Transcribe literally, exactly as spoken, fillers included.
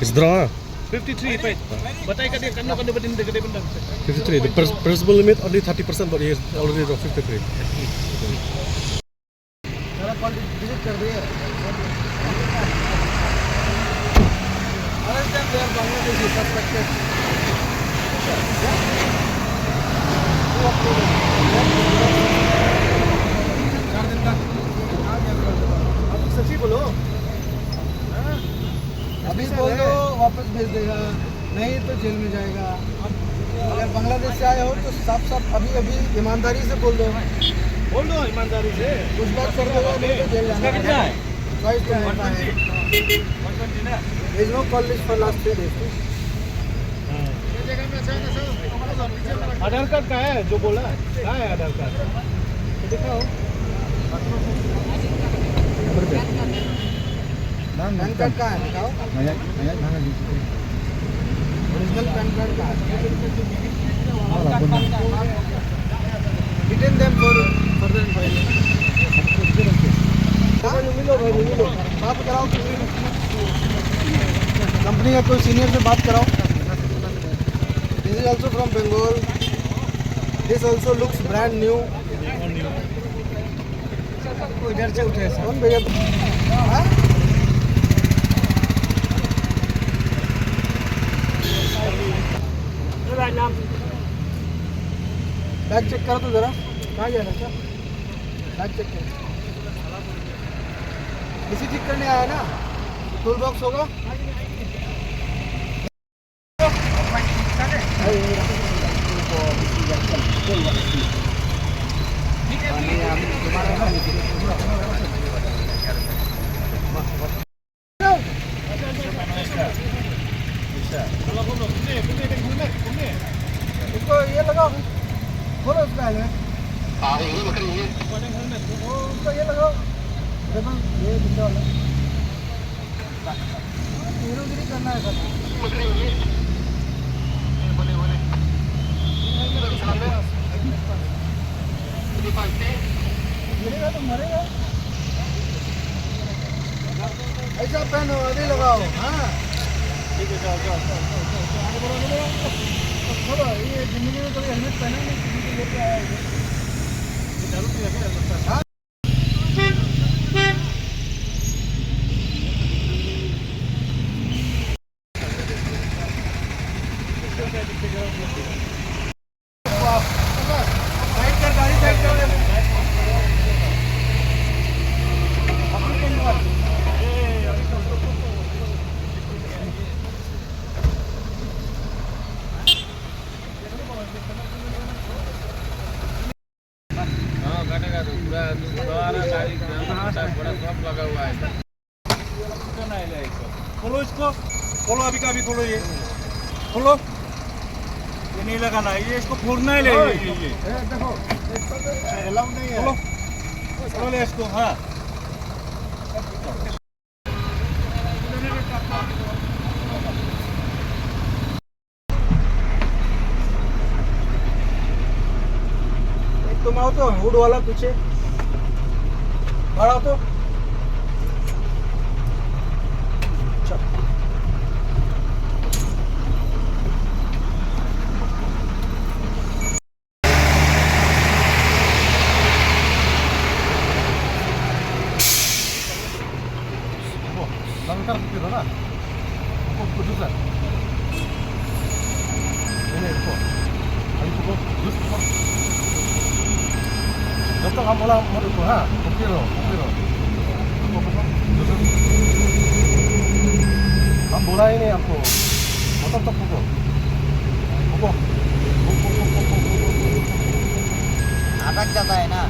Is draw, ah? Fifty-three, fine. Batai ka dia, kano, kano ba dei, ka dei bynta. Fifty-three. The prin-, principal limit only thirty percent, but he is already at fifty-three. Jara visit kar diye. Arrest them, they are Bangladeshi suspected. चार दिन का। आप सच्ची बोलो। हाँ? अभी बोल दो, वापस भेज देगा, नहीं तो जेल में जाएगा। अगर बांग्लादेश से आए हो तो साफ साफ अभी अभी ईमानदारी से बोल दो। बोल दो ईमानदारी से। घुसपैठ कर देगा, नहीं तो जेल जाना है। Choice तो होता है। There is no call list for last three days. आधार कार्ड कहाँ है जो बोला? कहाँ है आधार कार्ड? दिखाओ। पैन कार्ड कहाँ है, दिखाओ। ओरिजिनल पैन कार्ड कहाँ है? Detain them for further inquiry. हाँ? बात कराओ, कंपनी का कोई सीनियर से बात कराओ। This is also from Bengal. This also looks brand new. वो इधर से उठे सर। कौन भैया? हाँ? बैग चेक करो तो जरा। कहाँ गया लड़का? बैग चेक करो। इसी ठीक करने आया ना? टूल बॉक्स होगा। इसको ये लगाओ, खोलो इसका हेलमेट। हाँ, यही पकड़िए। वो उसको ये लगाओ, देखो, ये पीछे वाला। हीरोगिरी करना है सर। गिरेगा तो मरेगा। ऐसा पहनो, अभी लगाओ। हाँ, ठीक है, जाओ, जाओ, जाओ, जाओ, जाओ, आगे बढ़ो, आगे बढ़ो। चलो, ये जिंदगी में कभी हेलमेट पहना नहीं, किसी को लेके आया है ये। ये दारू पी रखे हैं, लगता है। हाँ। हाँ, कटेगा तो पूरा, सारा गाड़ी, पूरा सब लगा हुआ है। खोलो इसको, खोलो, अभी का अभी खोलो ये, खोलो। ये नहीं लगाना है, ये इसको फोड़ना है, ले, ये, ये, ये। ए, देखो, इसको तो अलाउ नहीं है। खोलो, खोलो ले इसको, हाँ। तुम आओ तो, हुड वाला पीछे। बाहर आओ तो। अच्छा। Langkar piro na? Ko producer. Ini ko. Ayo ko, jus ko. Joto kam bola mo ko, ha. Ko piro, ko piro. Ko, ko, ko. Jus. Kam bola ini aku. Motor tok ko. Ko, ko. Ko, ko, ko. Atak jata hai na.